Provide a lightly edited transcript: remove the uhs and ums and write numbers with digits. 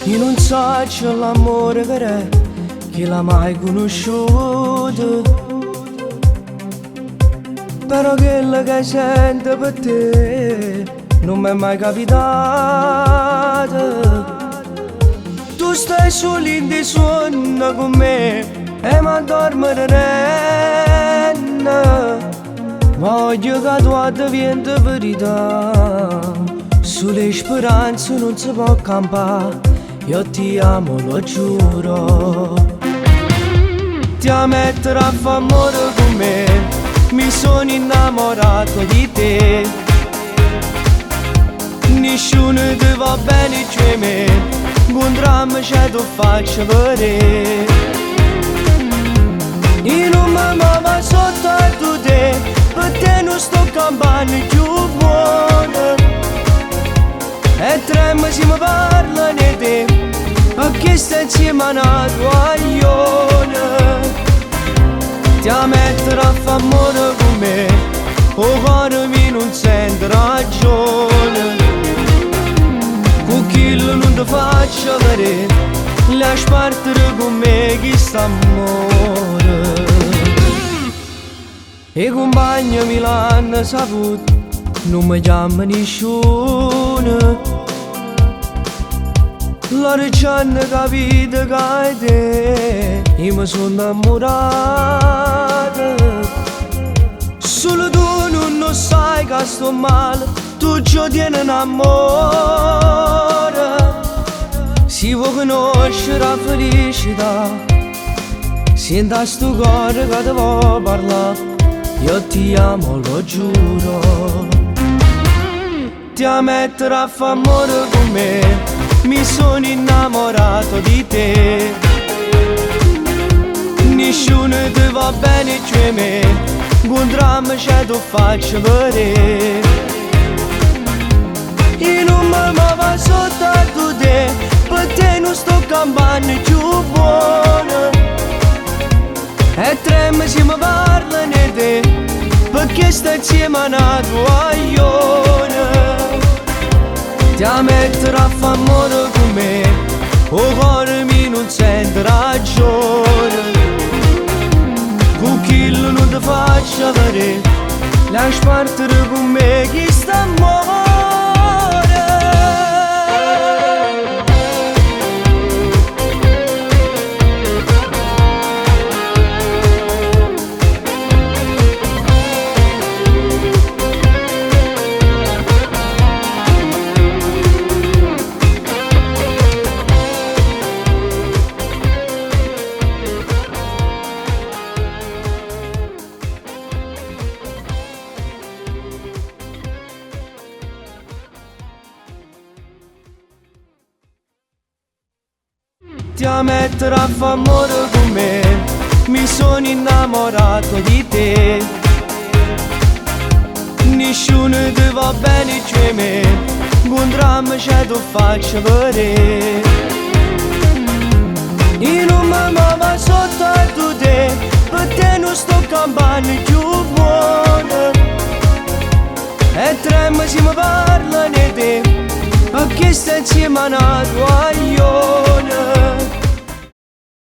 Io nun saccio l'amore che è, chi l'ha mai conosciuto. Però quello che sento per te non mi è mai capitato. Tu stai solo in sonno con me e mi dormire. Voglio che tu diventi verità. Sulle speranze non si può campare. Io ti amo, lo giuro. Ti mettere a fare amore con me. Mi sono innamorato di te. Nessuno ti va bene come me. Incontrammi c'è tu faccio vedere. Io non mi muovo sotto a te, per te non sto campando più buono. E trema se mi parla di te, perché stai insieme a una guaglione. Ti mettere a fare amore con me, o cuore mio non sente ragione. Con chi non ti faccio vedere, la spartere con me chi sta amore. E compagno mi l'hanno saputo, non mi chiama nessuno. Loro ci hanno capito che te, io mi sono innamorato. Solo tu non lo sai che sto male, tu ci tieni un amore. Se vuoi conoscere la felicità, senta sto cuore che ti vuole parlare. Io ti amo, lo giuro. Ti mettere a fare amore con me, mi sono innamorato di te. Nessuno ti va bene come me, incontrammi c'è tu faccio vedere. Io non mi muovo sotto a te, per te non sto campando più buono. E trema se mi parla di te, perché stai insieme a una guaglione. Ti mettere a fare amore con me, o cuore mio non sente ragione. Con chi non ti faccio vedere, la spartere con me chi sta amore. Ti mettere a fare amore con me, mi sono innamorato di te. Nessuno ti va bene come me, incontrammi c'è tu faccio vedere. Io non mi muovo sotto a te, per te non sto campando più buono. E trema se mi parla di te, perché stai insieme a una guaglione.